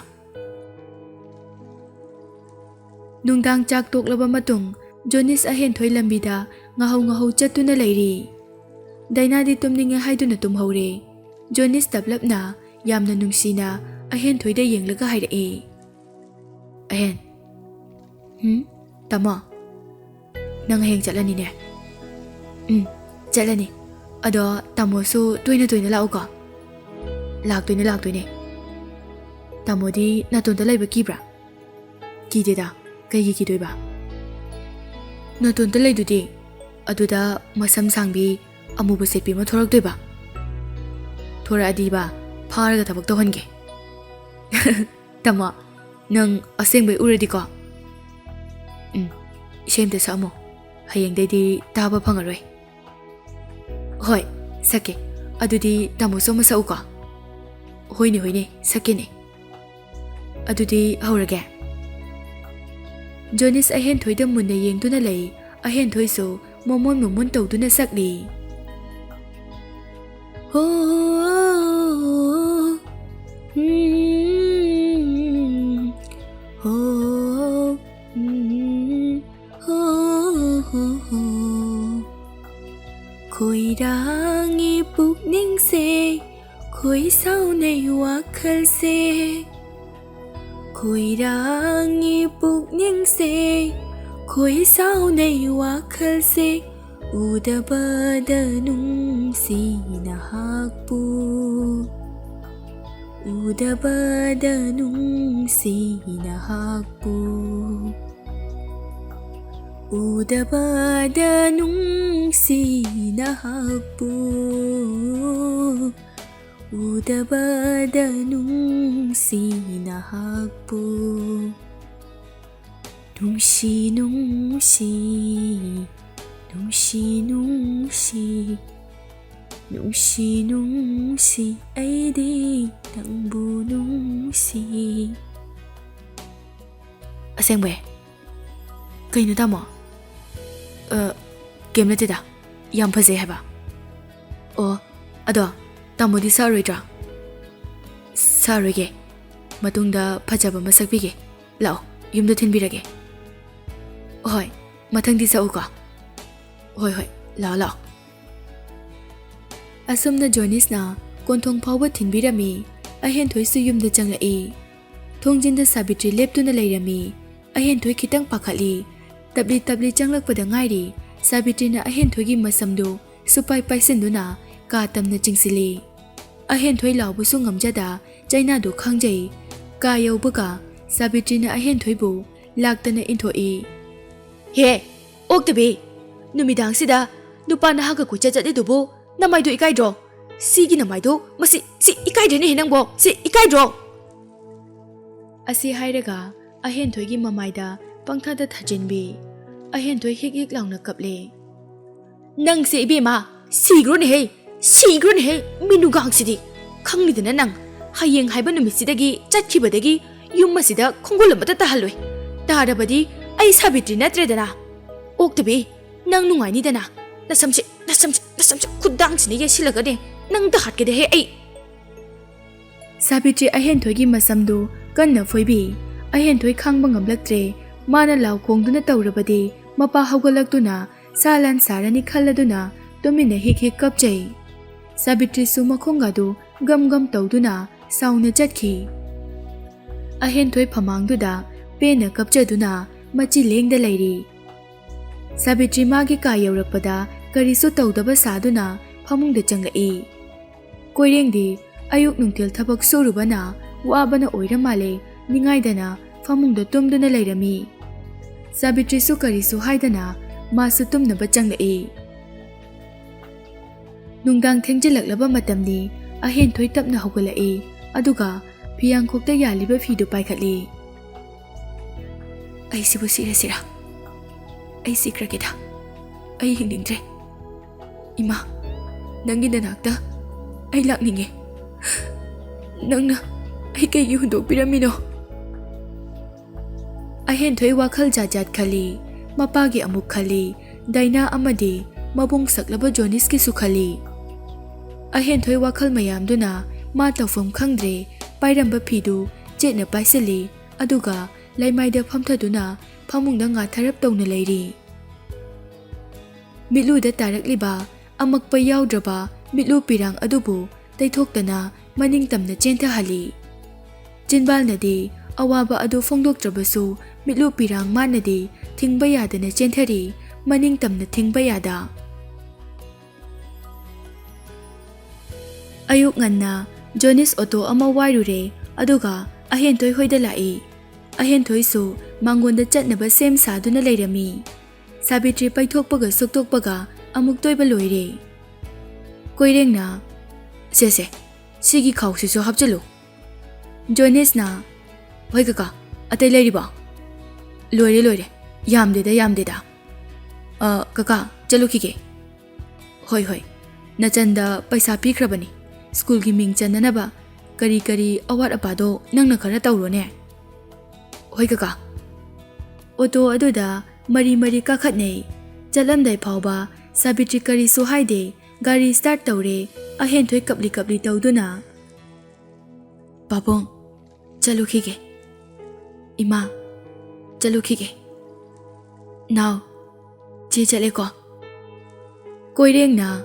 ꯅꯨꯡꯗꯥꯡ ꯆꯥꯛ ꯇꯣꯛꯂꯕ ꯃꯇꯨꯡ ꯖꯣꯅꯤꯁ ꯑꯍꯦꯟꯊꯣꯏ ꯂꯝꯕꯤꯗ ꯉꯥꯍꯧ ꯉꯥꯍꯧ ꯆꯠꯇꯨꯅ ꯂꯩꯔꯤ꯫ ꯗꯥꯏꯅꯥꯗꯤ ꯇꯨꯝꯅꯤꯡꯉꯦ ꯍꯥꯏꯗꯨꯅ ꯇꯨꯝꯍꯧꯔꯦ꯫ ꯖꯣꯅꯤꯁ ꯇꯞꯂꯞꯅ ꯌꯥꯝꯅ ꯅꯨꯡꯁꯤꯅ ꯑꯍꯦꯟꯊꯣꯏꯗ ꯌꯦꯡꯂꯒ ꯍꯥꯏꯔꯛꯑꯦ, "ꯑꯍꯦꯟ꯫" "ꯍꯨꯝ? ꯇꯥꯃꯣ, ꯅꯪ ꯍꯌꯦꯡ ꯆꯠꯂꯅꯤꯅꯦ?" "ꯎꯝ, ꯆꯠꯂꯅꯤ꯫ ꯑꯗꯣ ꯇꯥꯃꯣꯁꯨ ꯇꯣꯏꯅ ꯇꯣꯏꯅ ꯂꯥꯛꯎꯀꯣ꯫ ꯂꯥꯛꯇꯣꯏꯅꯦ, ꯂꯥꯛꯇꯣꯏꯅꯦ꯫ ꯇꯥꯃꯣꯗꯤ ꯅꯥꯇꯣꯟꯗ ꯂꯩꯕ ꯀꯤꯕ꯭ꯔꯥ? ꯀꯤꯗꯦꯗ꯫ ꯀꯩꯒꯤ ꯀꯤꯗꯣꯏꯕ? ꯅꯥꯇꯣꯟꯗ ꯂꯩꯗꯨꯗꯤ꯫ ꯑꯗꯨꯗ ꯃꯁꯝ ꯁꯥꯡꯕꯤ ꯑꯃꯨꯕ ꯁꯦꯠꯄꯤ ꯑꯃ ꯊꯣꯔꯛꯇꯣꯏꯕ꯫ ꯊꯣꯔꯛꯑꯗꯤꯕ, ꯐꯥꯔꯒ ꯊꯕꯛ ꯇꯧꯍꯟꯒꯦ꯫ ꯇꯥꯃꯣ, ꯅꯪ ꯑꯁꯦꯡꯕꯩ ꯎꯔꯗꯤꯀꯣ, ꯎꯝ, ꯏꯁꯩ ꯑꯝꯇ ꯁꯛꯑꯝꯃꯣ꯫ ꯍꯌꯦꯡꯗꯩꯗꯤ ꯇꯥꯕ ꯐꯪꯉꯔꯣꯏ꯫ ꯍꯣꯏ, ꯁꯛꯀꯦ꯫ ꯑꯗꯨꯗꯤ ꯇꯥꯃꯣꯁꯨ ꯑꯃ ꯁꯛꯎꯀꯣ꯫ ꯍꯣꯏꯅꯦ, ꯍꯣꯏꯅꯦ, ꯁꯛꯀꯦꯅꯦ꯫ ꯑꯗꯨꯗꯤ ꯍꯧꯔꯒꯦ꯫ ꯖꯣꯅꯤꯁ ꯑꯍꯦꯟꯊꯣꯏꯗ ꯃꯨꯟꯅ ꯌꯦꯡꯗꯨꯅ ꯂꯩ꯫ ꯑꯍꯦꯟꯊꯣꯏꯁꯨ ꯃꯣꯃꯣꯟ ꯃꯣꯃꯣꯟ ꯇꯧꯗꯨꯅ ꯁꯛꯂꯤ꯫ ꯍꯣ, ꯎꯝ, ꯍꯣ, ꯎꯝ, ꯍꯣ, ꯍꯣ, ꯍꯣ꯫ ꯈꯣꯏꯔꯥꯡꯉꯤ ꯄꯨꯛꯅꯤꯡꯁꯦ, ꯈꯣꯏ ꯁꯥꯎꯅꯩ ꯋꯥꯈꯜꯁꯦ꯫ ꯈꯣꯏꯔꯥꯡꯉꯤ ꯄꯨꯛꯅꯤꯡꯁꯦ, ꯈꯣꯏ ꯁꯥꯎꯅꯩ ꯋꯥꯈꯜꯁꯦ꯫ ꯎꯗꯕꯗ ꯅꯨꯡꯁꯤ ꯅꯍꯥꯛꯄꯨ, ꯎꯗꯕꯗ ꯅꯨꯡꯁꯤ ꯅꯍꯥꯛꯄꯨ, ꯎꯗꯕꯗ ꯅꯨꯡꯁꯤ ꯅꯍꯥꯛꯄꯨ, ꯎꯗꯕꯗ ꯅꯨꯡꯁꯤ ꯅꯍꯥꯛꯄꯨ꯫ ꯅꯨꯡꯁꯤ, ꯅꯨꯡꯁꯤ, ꯅꯨꯡꯁꯤ, ꯅꯨꯡꯁꯤ, ꯅꯨꯡꯁꯤ, ꯅꯨꯡꯁꯤ, ꯑꯩꯗꯤ ꯅꯪꯕꯨ ꯅꯨꯡꯁꯤ꯫ ꯑꯁꯦꯡꯕꯩ? ꯀꯩꯅꯣ ꯇꯥꯃꯣ? ꯑ, ꯀꯩꯝ ꯅꯠꯇꯦꯗ꯫ ꯌꯥꯝ ꯐꯖꯩ ꯍꯥꯏꯕ꯫ ꯑꯣ, ꯑꯗꯣ ꯇꯥꯃꯣꯗꯤ ꯁꯛꯑꯔꯣꯏꯗ꯭ꯔꯣ? ꯁꯛꯑꯔꯣꯏꯒꯦ꯫ ꯃꯇꯨꯡꯗ ꯐꯖꯕ ꯑꯃ ꯁꯛꯄꯤꯒꯦ꯫ ꯂꯥꯛꯑꯣ, ꯌꯨꯝꯗ ꯊꯤꯟꯕꯤꯔꯒꯦ꯫ ꯍꯣꯏ, ꯃꯊꯪꯗꯤ ꯁꯛꯎꯀꯣ꯫ ꯍꯣꯏ, ꯍꯣꯏ, ꯂꯥꯛꯑꯣ, ꯂꯥꯛꯑꯣ꯫ ꯑꯁꯨꯝꯅ ꯖꯣꯅꯤꯁꯅ ꯀꯣꯟꯊꯣꯡ ꯐꯥꯎꯕ ꯊꯤꯟꯕꯤꯔꯝꯃꯤ꯫ ꯑꯍꯦꯟꯊꯣꯏꯁꯨ ꯌꯨꯝꯗ ꯆꯪꯂꯛꯏ꯫ ꯊꯣꯡꯖꯤꯟꯗ ꯁꯥꯕꯤꯇ꯭ꯔꯤ ꯂꯦꯞꯇꯨꯅ ꯂꯩꯔꯝꯃꯤ꯫ ꯑꯍꯦꯟꯊꯣꯏ ꯈꯤꯇꯪ ꯄꯥꯈꯠꯂꯤ꯫ ꯇꯞꯂꯤ ꯇꯞꯂꯤ ꯆꯪꯂꯛꯄꯗ ꯉꯥꯏꯔꯤ꯫ ꯁꯥꯕꯤꯇ꯭ꯔꯤꯅ ꯑꯍꯦꯟꯊꯣꯏꯒꯤ ꯃꯁꯝꯗꯨ ꯁꯨꯄꯥꯏ ꯄꯥꯏꯁꯤꯟꯗꯨꯅ ꯀꯥ ꯇꯝꯅ ꯆꯤꯡꯁꯤꯜꯂꯤ꯫ ꯑꯍꯦꯟꯊꯣꯏ ꯂꯥꯎꯕꯁꯨ ꯉꯝꯖꯗ ꯆꯩꯅꯥꯗꯨ ꯈꯥꯡꯖꯩ꯫ ꯀꯥ ꯌꯧꯕꯒ ꯁꯥꯕꯤꯇ꯭ꯔꯤꯅ ꯑꯍꯦꯟꯊꯣꯏꯕꯨ ꯂꯥꯛꯇꯅ ꯏꯟꯊꯣꯛꯏ꯫ "ꯍꯦ, ꯑꯣꯛꯇꯕꯤ! ꯅꯨꯃꯤꯗꯥꯡꯁꯤꯗ ꯅꯨꯄꯥ ꯅꯍꯥꯒ ꯀꯣꯏꯆꯠ ꯆꯠꯂꯤꯗꯨꯕꯨ ꯅꯃꯥꯏꯗꯨ ꯏꯀꯥꯏꯗ꯭ꯔꯣ? ꯁꯤꯒꯤ ꯅꯃꯥꯏꯗꯨ, ꯃꯁꯤ, ꯁꯤ ꯏꯀꯥꯏꯗ꯭ꯔꯦꯅꯦꯍꯦ ꯅꯪꯕꯣ! ꯁꯤ ꯏꯀꯥꯏꯗ꯭ꯔꯣ?" ꯑꯁꯤ ꯍꯥꯏꯔꯒ ꯑꯍꯦꯟꯊꯣꯏꯒꯤ ꯃꯃꯥꯏꯗ ꯄꯪꯊꯥꯗ ꯊꯥꯖꯤꯟꯕꯤ꯫ ꯑꯍꯦꯟꯊꯣꯏ ꯍꯤꯛ ꯍꯤꯛ ꯂꯥꯎꯅ ꯀꯞꯂꯦ꯫ "ꯅꯪꯁꯦ ꯏꯕꯦꯝꯃ, ꯁꯤꯈ꯭ꯔꯣꯅꯦꯍꯦ, ꯁꯤꯈ꯭ꯔꯣꯅꯦꯍꯦ, ꯃꯤꯅꯨꯒꯥꯡꯁꯤꯗꯤ! ꯈꯪꯂꯤꯗꯅ ꯅꯪ, ꯍꯌꯦꯡ ꯍꯥꯏꯕ ꯅꯨꯃꯤꯠꯁꯤꯗꯒꯤ ꯆꯠꯈꯤꯕꯗꯒꯤ ꯌꯨꯝ ꯑꯁꯤꯗ ꯈꯣꯡꯒꯨꯜ ꯑꯃꯠꯇ ꯇꯥꯍꯜꯂꯣꯏ꯫ ꯇꯥꯔꯕꯗꯤ ꯑꯩ ꯁꯥꯕꯤꯇ꯭ꯔꯤ ꯅꯠꯇ꯭ꯔꯦꯗꯅ꯫ ꯑꯣꯛꯇꯕꯤ, ꯅꯪ ꯅꯨꯡꯉꯥꯏꯅꯤꯗꯅ꯫ ꯅꯁꯝꯁꯦ, ꯅꯁꯝꯁꯦ, ꯅꯁꯝꯁꯦ ꯈꯨꯗꯥꯡꯁꯤꯅ ꯌꯩꯁꯤꯜꯂꯒꯅꯦ ꯅꯪꯗ ꯍꯥꯠꯀꯦꯗꯦꯍꯦ ꯑꯩ!" ꯁꯥꯕꯤꯇ꯭ꯔꯤ ꯑꯍꯦꯟꯊꯣꯏꯒꯤ ꯃꯁꯝꯗꯨ ꯀꯟꯅ ꯐꯣꯏꯕꯤ꯫ ꯑꯍꯦꯟꯊꯣꯏ ꯈꯥꯡꯕ ꯉꯝꯂꯛꯇ꯭ꯔꯦ꯫ ꯃꯥꯅ ꯂꯥꯎ ꯈꯣꯡꯗꯨꯅ ꯇꯧꯔꯕꯗꯤ ꯃꯄꯥ ꯍꯧꯒꯠꯂꯛꯇꯨꯅ ꯁꯥ ꯂꯥꯟ ꯁꯥꯔꯅꯤ ꯈꯜꯂꯗꯨꯅ ꯇꯨꯃꯤꯟꯅ ꯍꯤꯛ ꯍꯤꯛ ꯀꯞꯆꯩ꯫ ꯁꯥꯕꯤꯇ꯭ꯔꯤꯁꯨ ꯃꯈꯣꯡꯒꯗꯨ ꯒꯝ ꯒꯝ ꯇꯧꯗꯨꯅ ꯁꯥꯎꯅ ꯆꯠꯈꯤ꯫ ꯑꯍꯦꯟꯊꯣꯏ ꯐꯃꯥꯡꯗꯨꯗ ꯄꯦꯟꯅ ꯀꯞꯆꯗꯨꯅ ꯃꯆꯤ ꯂꯦꯡꯗ ꯂꯩꯔꯤ꯫ ꯁꯥꯕꯤꯇ꯭ꯔꯤ ꯃꯥꯒꯤ ꯀꯥ ꯌꯧꯔꯛꯄꯗ ꯀꯔꯤꯁꯨ ꯇꯧꯗꯕ ꯁꯥꯗꯨꯅ ꯐꯃꯨꯡꯗ ꯆꯪꯂꯛꯏ꯫ ꯀꯣꯏꯔꯦꯡꯗꯤ ꯑꯌꯨꯛ ꯅꯨꯡꯊꯤꯜ ꯊꯕꯛ ꯁꯨꯔꯨꯕꯅ ꯋꯥꯕꯅ ꯑꯣꯏꯔ ꯃꯥꯜꯂꯦ, ꯅꯤꯡꯉꯥꯏꯗꯅ ꯐꯃꯨꯡꯗ ꯇꯨꯝꯗꯨꯅ ꯂꯩꯔꯝꯃꯤ꯫ ꯁꯥꯕꯤꯇ꯭ꯔꯤꯁꯨ ꯀꯔꯤꯁꯨ ꯍꯥꯏꯗꯅ ꯃꯥꯁꯨ ꯇꯨꯝꯅꯕ ꯆꯪꯂꯛꯏ꯫ ꯅꯨꯡꯗꯥꯡ ꯊꯦꯡꯖꯤꯜꯂꯛꯂꯕ ꯃꯇꯝꯅꯤ꯫ ꯑꯍꯦꯟꯊꯣꯏ ꯇꯞꯅ ꯍꯧꯒꯠꯂꯛꯏ, ꯑꯗꯨꯒ ꯐꯤꯌꯥꯡꯈꯣꯛꯇ ꯌꯥꯜꯂꯤꯕ ꯐꯤꯗꯨ ꯄꯥꯏꯈꯠꯂꯤ꯫ "ꯑꯩꯁꯤꯕꯨ ꯁꯤꯔꯁꯤꯔꯥ? ꯑꯩ ꯁꯤꯈ꯭ꯔꯒꯦꯗ꯫ ꯑꯩ ꯍꯤꯡꯅꯤꯡꯗ꯭ꯔꯦ꯫ ꯏꯃꯥ, ꯅꯪꯒꯤ ꯅꯅꯥꯛꯇ ꯑꯩ ꯂꯥꯛꯅꯤꯡꯉꯦ꯫ ꯅꯪꯅ ꯑꯩ ꯀꯩꯒꯤ ꯍꯨꯟꯗꯣꯛꯄꯤꯔꯝꯃꯤꯅꯣ?" ꯑꯍꯦꯟꯊꯣꯏ ꯋꯥꯈꯜ ꯖꯥꯠ ꯖꯥꯠ ꯈꯜꯂꯤ꯫ ꯃꯄꯥꯒꯤ ꯑꯃꯨꯛ ꯈꯜꯂꯤ, ꯗꯥꯏꯅꯥ ꯑꯃꯗꯤ ꯃꯕꯨꯡ ꯁꯛꯂꯕ ꯖꯣꯅꯤꯁꯀꯤꯁꯨ ꯈꯜꯂꯤ꯫ ꯑꯍꯦꯟꯊꯣꯏ ꯋꯥꯈꯜ ꯃꯌꯥꯝꯗꯨꯅ ꯃꯥ ꯇꯧꯐꯝ ꯈꯪꯗ꯭ꯔꯦ, ꯄꯥꯏꯔꯝꯕ ꯐꯤꯗꯨ ꯆꯦꯠꯅ ꯄꯥꯏꯁꯤꯜꯂꯤ, ꯑꯗꯨꯒ ꯂꯩꯃꯥꯏꯗ ꯐꯝꯊꯗꯨꯅ ꯐꯃꯨꯡꯗ ꯉꯥꯊꯔꯞ ꯇꯧꯅ ꯂꯩꯔꯤ꯫ ꯃꯤꯠꯂꯨꯗ ꯇꯥꯔꯛꯂꯤꯕ ꯑꯃꯛꯄ ꯌꯥꯎꯗ꯭ꯔꯕ ꯃꯤꯠꯂꯨ ꯄꯤꯔꯥꯡ ꯑꯗꯨꯕꯨ ꯇꯩꯊꯣꯛꯇꯅ ꯃꯅꯤꯡ ꯇꯝꯅ ꯆꯦꯟꯊꯍꯜꯂꯤ꯫ ꯆꯤꯟꯕꯥꯜꯅꯗꯤ ꯑꯋꯥꯕ ꯑꯗꯨ ꯐꯣꯡꯗꯣꯛꯇ꯭ꯔꯕꯁꯨ ꯃꯤꯠꯂꯨ ꯄꯤꯔꯥꯡ ꯃꯥꯅꯗꯤ ꯊꯤꯡꯕ ꯌꯥꯗꯅ ꯆꯦꯟꯊꯔꯤ, ꯃꯅꯤꯡ ꯇꯝꯅ ꯊꯤꯡꯕ ꯌꯥꯗ꯫ ꯑꯌꯨꯛ ꯉꯟꯅ ꯖꯣꯅꯤꯁ ꯑꯣꯇꯣ ꯑꯃ ꯋꯥꯏꯔꯨꯔꯦ, ꯑꯗꯨꯒ ꯑꯍꯦꯟꯊꯣꯏ ꯍꯣꯏꯗ ꯂꯥꯛꯏ꯫ ꯑꯍꯦꯟꯊꯣꯏꯁꯨ ꯃꯥꯡꯒꯣꯟꯗ ꯆꯠꯅꯕ ꯁꯦꯝ ꯁꯥꯗꯨꯅ ꯂꯩꯔꯝꯃꯤ꯫ ꯁꯥꯕꯤꯇ꯭ꯔꯤ ꯄꯩꯊꯣꯛꯄꯒ ꯁꯨꯛꯇꯣꯛꯄꯒ ꯑꯃꯨꯛ ꯇꯣꯏꯕ ꯂꯣꯏꯔꯦ꯫ ꯀꯣꯏꯔꯦꯡꯅ, "ꯁꯦ ꯁꯦ, ꯁꯤꯒꯤ ꯈꯥꯎꯁꯤꯁꯨ ꯍꯥꯞꯆꯤꯜꯂꯨ꯫" ꯖꯣꯅꯤꯁꯅ, "ꯍꯣꯏ ꯀꯀꯥ, ꯑꯇꯩ ꯂꯩꯔꯤꯕꯣ?" "ꯂꯣꯏꯔꯦ ꯂꯣꯏꯔꯦ, ꯌꯥꯝꯗꯦꯗ ꯌꯥꯝꯗꯦꯗ꯫ ꯑ, ꯀꯀꯥ, ꯆꯠꯂꯨꯈꯤꯒꯦ꯫" "ꯍꯣꯏ ꯍꯣꯏ, ꯅꯆꯟꯗ ꯄꯩꯁꯥ ꯄꯤꯈ꯭ꯔꯕꯅꯤ, ꯁ꯭ꯀꯨꯜꯒꯤ ꯃꯤꯡ ꯆꯟꯅꯅꯕ ꯀꯔꯤ ꯀꯔꯤ ꯑꯋꯥꯠ ꯑꯄꯥꯗꯣ ꯅꯪꯅ ꯈꯔ ꯇꯧꯔꯣꯅꯦ꯫" "ꯍꯣꯏ ꯀꯀꯥ꯫" ꯑꯣꯇꯣ ꯑꯗꯨꯗ ꯃꯔꯤ ꯃꯔꯤ ꯀꯥꯈꯠꯅꯩ꯫ ꯆꯠꯂꯝꯗꯥꯏ ꯐꯥꯎꯕ ꯁꯥꯕꯤꯇ꯭ꯔꯤ ꯀꯔꯤꯁꯨ ꯍꯥꯏꯗꯦ꯫ ꯒꯥꯔꯤ ꯁ꯭ꯇꯥꯔꯠ ꯇꯧꯔꯦ꯫ ꯑꯍꯦꯟꯊꯣꯏ ꯀꯞꯂꯤ ꯀꯞꯂꯤ ꯇꯧꯗꯨꯅ, "ꯄꯥꯕꯨꯡ, ꯆꯠꯂꯨꯈꯤꯒꯦ꯫" "ꯏꯃꯥ, ꯆꯠꯂꯨꯈꯤꯒꯦ꯫" "ꯅꯥꯎ, ꯆꯦ ꯆꯠꯂꯦꯀꯣ꯫" ꯀꯣꯏꯔꯦꯡꯅ,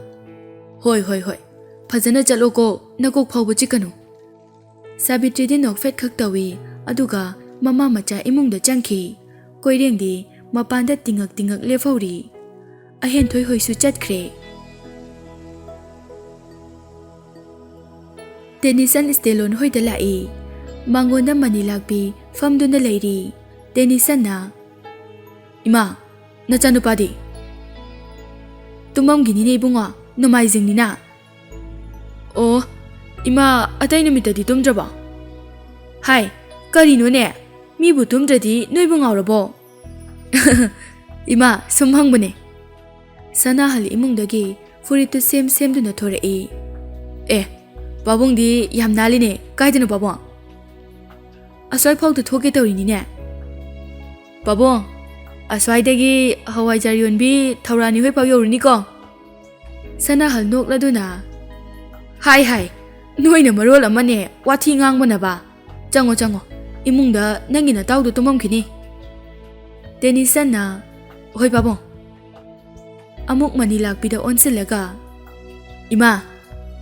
"ꯍꯣꯏ ꯍꯣꯏ ꯍꯣꯏ, ꯐꯖꯅ ꯆꯠꯂꯣꯀꯣ, ꯅꯀꯣꯛ ꯐꯥꯎꯕ ꯆꯤꯛꯀꯅꯨ꯫" ꯁꯥꯕꯤꯇ꯭ꯔꯤꯗꯤ ꯅꯣꯛꯐꯦꯠ ꯈꯛ ꯇꯧꯏ, ꯑꯗꯨꯒ ꯃꯃꯥ ꯃꯆꯥ ꯏꯃꯨꯡꯗ ꯆꯪꯈꯤ꯫ ꯀꯣꯏꯔꯦꯡꯗꯤ ꯃꯄꯥꯟꯗ ꯇꯤꯡꯉꯛ ꯇꯤꯡꯉꯛ ꯂꯦꯞꯍꯧꯔꯤ꯫ ꯑꯍꯦꯟꯊꯣꯏ ꯍꯣꯏꯁꯨ ꯆꯠꯈ꯭ꯔꯦ꯫ ꯇꯦꯅꯤꯁꯟ ꯁ꯭ꯇꯦꯂꯣꯟ ꯍꯣꯏꯗ ꯂꯥꯛꯏ꯫ ꯃꯉꯣꯟꯗ ꯃꯅꯤ ꯂꯥꯛꯄꯤ ꯐꯝꯗꯨꯅ ꯂꯩꯔꯤ꯫ ꯇꯦꯅꯤꯁꯟꯅ, "ꯏꯃꯥ, ꯅꯆꯥꯅꯨꯄꯥꯗꯤ?" "ꯇꯨꯝꯃꯝꯒꯤꯅꯤꯅꯦ ꯏꯕꯨꯡꯉꯣ, ꯅꯣꯡꯃꯥꯏꯖꯤꯡꯅꯤꯅ꯫" "ꯑꯣ, ꯏꯃꯥ, ꯑꯇꯩ ꯅꯨꯃꯤꯠꯇꯗꯤ ꯇꯨꯝꯗ꯭ꯔꯕꯣ?" "ꯍꯥꯏ, ꯀꯔꯤꯅꯣꯅꯦ? ꯃꯤꯕꯨ ꯇꯨꯝꯗ꯭ꯔꯗꯤ ꯅꯣꯏꯕꯨ ꯉꯥꯎꯔꯕꯣ?" "ꯏꯃꯥ, ꯁꯨꯝ ꯍꯪꯕꯅꯦ꯫" ꯁꯅꯥꯍꯜ ꯏꯃꯨꯡꯗꯒꯤ ꯐꯨꯔꯤꯠꯇꯨ ꯁꯦꯝ ꯁꯦꯝꯗꯨꯅ ꯊꯣꯔꯛꯏ꯫ "ꯑꯦ, ꯄꯥꯕꯨꯡꯗꯤ ꯌꯥꯝ ꯅꯥꯜꯂꯤꯅꯦ꯫ ꯀꯥꯏꯗꯅꯣ ꯄꯥꯕꯨꯡ?" "ꯑꯁ꯭ꯋꯥꯏ ꯐꯥꯎꯗ ꯊꯣꯛꯀꯦ ꯇꯧꯔꯤꯅꯤꯅꯦ꯫" "ꯄꯥꯕꯨꯡ, ꯑꯁ꯭ꯋꯥꯏꯗꯒꯤ ꯍꯋꯥꯏꯖꯥꯔ ꯌꯣꯟꯕꯤ ꯊꯧꯔꯥꯅꯤ ꯍꯣꯏ ꯐꯥꯎ ꯌꯧꯔꯨꯅꯤꯀꯣ꯫" ꯁꯅꯥꯍꯜ ꯅꯣꯛꯂꯗꯨꯅ, "ꯍꯥꯏ ꯍꯥꯏ, ꯅꯣꯏꯅ ꯃꯔꯣꯜ ꯑꯃꯅꯦ ꯋꯥꯊꯤ ꯉꯥꯡꯕꯅꯕ꯫ ꯆꯪꯉꯣ ꯆꯪꯉꯣ, ꯏꯃꯨꯡꯗ ꯅꯪꯒꯤ ꯅꯇꯥꯎꯗꯣ ꯇꯨꯝꯃꯝꯈꯤꯅꯤ꯫" ꯇꯦꯅꯤꯁꯟꯅ, "ꯍꯣꯏ ꯄꯥꯕꯨꯡ꯫" ꯑꯃꯨꯛ ꯃꯅꯤ ꯂꯥꯛꯄꯤꯗ ꯑꯣꯟꯁꯤꯜꯂꯒ, "ꯏꯃꯥ,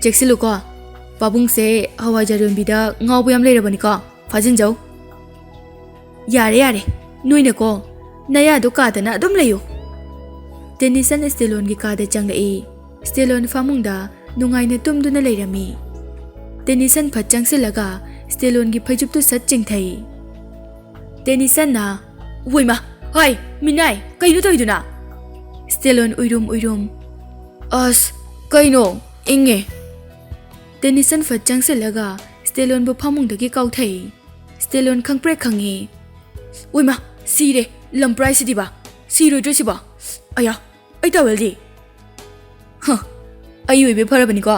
ꯆꯦꯛꯁꯤꯜꯂꯨꯀꯣ, ꯄꯥꯕꯨꯡꯁꯦ ꯍꯋꯥꯏꯖꯥꯔ ꯌꯣꯟꯕꯤꯗ ꯉꯥꯎꯕ ꯌꯥꯝ ꯂꯩꯔꯕꯅꯤꯀꯣ, ꯐꯥꯖꯤꯟꯖꯧ꯫" "ꯌꯥꯔꯦ ꯌꯥꯔꯦ, ꯅꯣꯏꯅꯀꯣ ꯅꯌꯥꯗꯣ ꯀꯥꯗꯅ ꯑꯗꯨꯝ ꯂꯩꯌꯨ꯫" ꯇꯦꯅꯤꯁꯟ ꯁ꯭ꯇꯦꯂꯣꯟꯒꯤ ꯀꯥꯗ ꯆꯪꯂꯛꯏ꯫ ꯁ꯭ꯇꯦꯂꯣꯟ ꯐꯃꯨꯡꯗ ꯅꯨꯡꯉꯥꯏꯅ ꯇꯨꯝꯗꯨꯅ ꯂꯩꯔꯝꯃꯤ꯫ ꯇꯦꯅꯤꯁꯟ ꯐꯠ ꯆꯪꯁꯤꯜꯂꯒ ꯁ꯭ꯇꯦꯂꯣꯟꯒꯤ ꯐꯩꯖꯨꯞꯇꯨ ꯁꯠ ꯆꯤꯡꯊꯩ꯫ ꯇꯦꯅꯤꯁꯟꯅ, "ꯋꯣꯏꯃ! ꯍꯥꯏ! ꯃꯤꯅꯥꯏ! ꯀꯩꯅꯣ ꯇꯧꯔꯤꯗꯨꯅ?" ꯁ꯭ꯇꯦꯂꯣꯟ ꯎꯏꯔꯨꯝ ꯎꯏꯔꯨꯝ, "ꯑꯁ! ꯀꯩꯅꯣ? ꯏꯪꯉꯦ!" ꯇꯦꯅꯤꯁꯟ ꯐꯠ ꯆꯪꯁꯤꯜꯂꯒ ꯁ꯭ꯇꯦꯂꯣꯟꯕꯨ ꯐꯃꯨꯡꯗꯒꯤ ꯀꯥꯎꯊꯩ꯫ ꯁ꯭ꯇꯦꯂꯣꯟ ꯈꯪꯄ꯭ꯔꯦꯛ ꯈꯪꯉꯤ꯫ "ꯎꯏꯃ! ꯁꯤꯔꯦ! ꯂꯝꯄ꯭ꯔꯥꯏꯁꯤꯗꯤꯕ! ꯁꯤꯔꯣꯏꯗ꯭ꯔꯣ ꯁꯤꯕꯣ? ꯑꯌꯥ! ꯑꯩ ꯇꯥꯋꯦꯜꯗꯤ?" "ꯍ! ꯑꯩ ꯑꯣꯏꯕ ꯐꯔꯕꯅꯤꯀꯣ꯫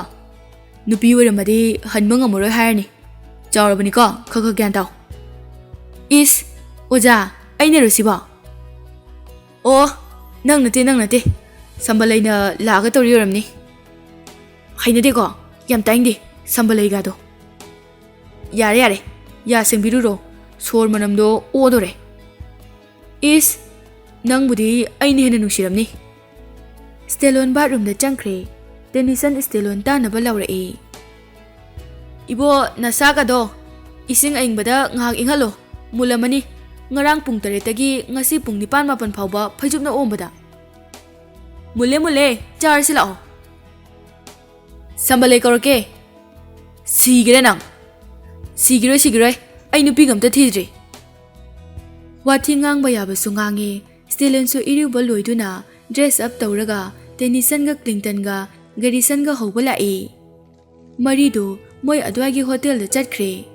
ꯅꯨꯄꯤ ꯑꯣꯏꯔꯝꯃꯗꯤ ꯍꯟꯕ ꯉꯝꯃꯔꯣꯏ ꯍꯥꯏꯔꯅꯤ꯫ ꯆꯥꯎꯔꯕꯅꯤꯀꯣ, ꯈꯔ ꯈꯔ ꯒ꯭ꯌꯥꯟ ꯇꯥꯎ꯫" "ꯏꯁ! ꯑꯣꯖꯥ, ꯑꯩꯅꯔꯣ ꯁꯤꯕꯣ?" "ꯑꯣ, ꯅꯪ ꯅꯠꯇꯦ, ꯅꯪ ꯅꯠꯇꯦ꯫ ꯁꯝꯕꯂꯩꯅ ꯂꯥꯛꯑꯒ ꯇꯧꯔꯤ ꯑꯣꯏꯔꯝꯅꯤ꯫" "ꯍꯩꯅꯗꯦꯀꯣ, ꯌꯥꯝ ꯇꯥꯏꯅꯤꯡꯗꯦ, ꯁꯝꯕꯂꯩꯒꯗꯣ꯫" "ꯌꯥꯔꯦ, ꯌꯥꯔꯦ, ꯌꯥ ꯁꯦꯡꯕꯤꯔꯨꯔꯣ, ꯁꯣꯔ ꯃꯅꯝꯗꯣ ꯑꯣꯗꯣꯔꯦ꯫" "ꯏꯁ, ꯅꯪꯕꯨꯗꯤ ꯑꯩꯅ ꯍꯦꯟꯅ ꯅꯨꯡꯁꯤꯔꯝꯅꯤ꯫" ꯁ꯭ꯇꯦꯂꯣꯟ ꯕꯥꯠꯔꯨꯝꯗ ꯆꯪꯈ꯭ꯔꯦ꯫ ꯇꯦꯅꯤꯁꯟ ꯁ꯭ꯇꯦꯂꯣꯟ ꯇꯥꯅꯕ ꯂꯥꯎꯔꯛꯏ꯫ "ꯏꯕꯣ, ꯅꯁꯥꯒꯗꯣ ꯏꯁꯤꯡ ꯑꯏꯪꯕꯗ ꯉꯥꯏꯍꯥꯛ ꯏꯪꯍꯜꯂꯣ꯫ ꯃꯨꯜꯂꯝꯃꯅꯤ꯫ ꯉꯔꯥꯡ ꯄꯨꯡ ꯇꯔꯦꯠꯇꯒꯤ ꯉꯁꯤ ꯄꯨꯡ ꯅꯤꯄꯥꯟ ꯃꯥꯄꯟ ꯐꯥꯎꯕ ꯐꯩꯖꯨꯞꯅ ꯑꯣꯝꯕꯗ꯫" "ꯃꯨꯜꯂꯦ, ꯃꯨꯜꯂꯦ, ꯆꯥꯔꯁꯤ ꯂꯥꯛꯑꯣ꯫" "ꯁꯝꯕꯂꯩ ꯀꯧꯔꯛꯀꯦ꯫" "ꯁꯤꯒꯦꯔꯥ ꯅꯪ?" "ꯁꯤꯒꯤꯔꯣꯏ, ꯁꯤꯒꯤꯔꯣꯏ꯫ ꯑꯩ ꯅꯨꯄꯤꯒ ꯑꯝꯇ ꯊꯤꯗ꯭ꯔꯤ꯫" ꯋꯥꯊꯤ ꯉꯥꯡꯕ ꯌꯥꯕꯁꯨ ꯉꯥꯡꯉꯦ꯫ ꯁ꯭ꯇꯦꯂꯟꯁꯨ ꯏꯔꯨꯕ ꯂꯣꯏꯗꯨꯅ dress up ꯇꯧꯔꯒ ꯇꯦꯅꯤꯁꯟꯒ ꯀ꯭ꯂꯤꯟꯇꯟꯒ ꯒꯦꯔꯤꯁꯟꯒ ꯍꯧꯕ ꯂꯥꯛꯏ꯫ ꯃꯔꯤꯗꯨ ꯃꯣꯏ ꯑꯗꯨꯋꯥꯏꯒꯤ ꯍꯣꯇꯦꯜꯗ ꯆꯠꯈ꯭ꯔꯦ꯫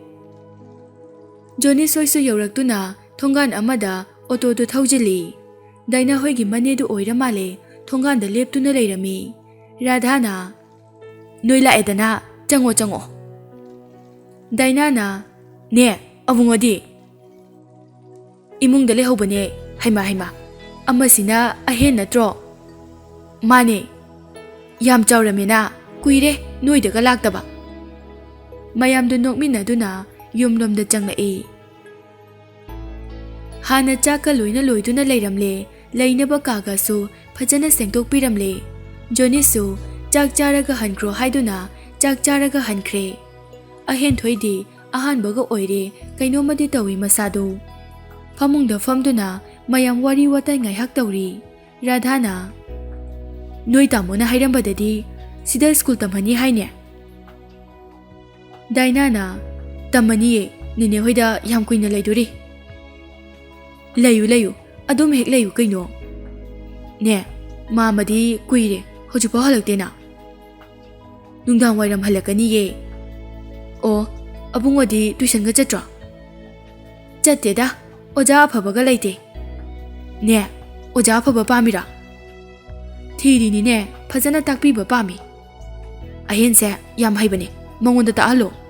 ꯖꯣꯅꯤꯁ ꯍꯣꯏꯁꯨ ꯌꯧꯔꯛꯇꯨꯅ ꯊꯣꯡꯒꯥꯟ ꯑꯃꯗ ꯑꯣꯇꯣꯗꯨ ꯊꯧꯖꯤꯜꯂꯤ꯫ ꯗꯥꯏꯅꯥ ꯍꯣꯏꯒꯤ ꯃꯅꯦꯗꯨ ꯑꯣꯏꯔ ꯃꯥꯜꯂꯦ, ꯊꯣꯡꯒꯥꯟꯗ ꯂꯦꯞꯇꯨꯅ ꯂꯩꯔꯝꯃꯤ꯫ ꯔꯥꯙꯥꯅ, "ꯅꯣꯏ ꯂꯥꯛꯑꯦꯗꯅ, ꯆꯪꯉꯣ, ꯆꯪꯉꯣ꯫" ꯗꯥꯏꯅꯥꯅ, "ꯅꯦ, ꯑꯕꯨꯡꯉꯣꯗꯤ?" "ꯏꯃꯨꯡꯗ ꯂꯩꯍꯧꯕꯅꯦ꯫" "ꯍꯩꯃꯥ, ꯍꯩꯃꯥ, ꯑꯃꯁꯤꯅ ꯑꯍꯦꯟ ꯅꯠꯇ꯭ꯔꯣ?" "ꯃꯥꯅꯦ꯫ ꯌꯥꯝ ꯆꯥꯎꯔꯝꯃꯦꯅ, ꯀꯨꯏꯔꯦ ꯅꯣꯏꯗꯒ ꯂꯥꯛꯇꯕ꯫" ꯃꯌꯥꯝꯗꯨ ꯅꯣꯛꯃꯤꯟꯅꯗꯨꯅ ꯌꯨꯝꯂꯣꯝꯗ ꯆꯪꯂꯛꯏ꯫ ꯍꯥꯟꯅ ꯆꯥꯛꯀ ꯂꯣꯏꯅ ꯂꯣꯏꯗꯨꯅ ꯂꯩꯔꯝꯂꯦ꯫ ꯂꯩꯅꯕ ꯀꯥꯒꯁꯨ ꯐꯖꯅ ꯁꯦꯡꯗꯣꯛꯄꯤꯔꯝꯂꯦ꯫ ꯖꯣꯅꯤꯁꯁꯨ ꯆꯥꯛ ꯆꯥꯔꯒ ꯍꯟꯈ꯭ꯔꯣ ꯍꯥꯏꯗꯨꯅ ꯆꯥꯛ ꯆꯥꯔꯒ ꯍꯟꯈ꯭ꯔꯦ꯫ ꯑꯍꯦꯟꯊꯣꯏꯗꯤ ꯑꯍꯥꯟꯕꯒ ꯑꯣꯏꯔꯦ, ꯀꯩꯅꯣꯝꯃꯗꯤ ꯇꯧꯏ ꯃꯁꯥꯗꯨ꯫ ꯐꯃꯨꯡꯗ ꯐꯝꯗꯨꯅ ꯃꯌꯥꯝ ꯋꯥꯔꯤ ꯋꯥꯇꯥꯏ ꯉꯥꯏꯍꯥꯛ ꯇꯧꯔꯤ꯫ ꯔꯥꯙꯥꯅ, "ꯅꯣꯏ ꯇꯥꯃꯣꯅ ꯍꯥꯏꯔꯝꯕꯗꯗꯤ ꯁꯤꯗ ꯁ꯭ꯀꯨꯜ ꯇꯝꯍꯟꯅꯤ ꯍꯥꯏꯅꯦ? ꯗꯥꯏꯅꯥꯅ, "ꯇꯝꯃꯅꯤꯌꯦ, ꯅꯦꯅꯦ ꯍꯣꯏꯗ ꯌꯥꯝ ꯀꯨꯏꯅ ꯂꯩꯗꯣꯔꯤ꯫" "ꯂꯩꯌꯨ, ꯂꯩꯌꯨ, ꯑꯗꯨꯝ ꯍꯦꯛ ꯂꯩꯌꯨ ꯀꯩꯅꯣ꯫" "ꯅꯦ, ꯃꯥꯃꯗꯤ ꯀꯨꯏꯔꯦ, ꯍꯧꯖꯤꯛꯐꯥꯎ ꯍꯜꯂꯛꯇꯦꯅ꯫" "ꯅꯨꯡꯗꯥꯡ ꯋꯥꯏꯔꯝ ꯍꯜꯂꯛꯀꯅꯤꯌꯦ꯫" "ꯑꯣ, ꯑꯕꯨꯡꯉꯣꯗꯤ ꯇꯨꯏꯁꯟꯒ ꯆꯠꯇ꯭ꯔꯣ?" "ꯆꯠꯇꯦꯗ, ꯑꯣꯖꯥ ꯑꯐꯕꯒ ꯂꯩꯇꯦ꯫" "ꯅꯦ, ꯑꯣꯖꯥ ꯑꯐꯕ ꯄꯥꯝꯃꯤꯔꯥ?" "ꯊꯤꯔꯤꯅꯤꯅꯦ, ꯐꯖꯅ ꯇꯥꯛꯄꯤꯕ ꯄꯥꯝꯃꯤ꯫ ꯑꯍꯦꯟꯁꯦ ꯌꯥꯝ ꯍꯩꯕꯅꯦ, ꯃꯉꯣꯟꯗ ꯇꯥꯛꯍꯜꯂꯣ꯫"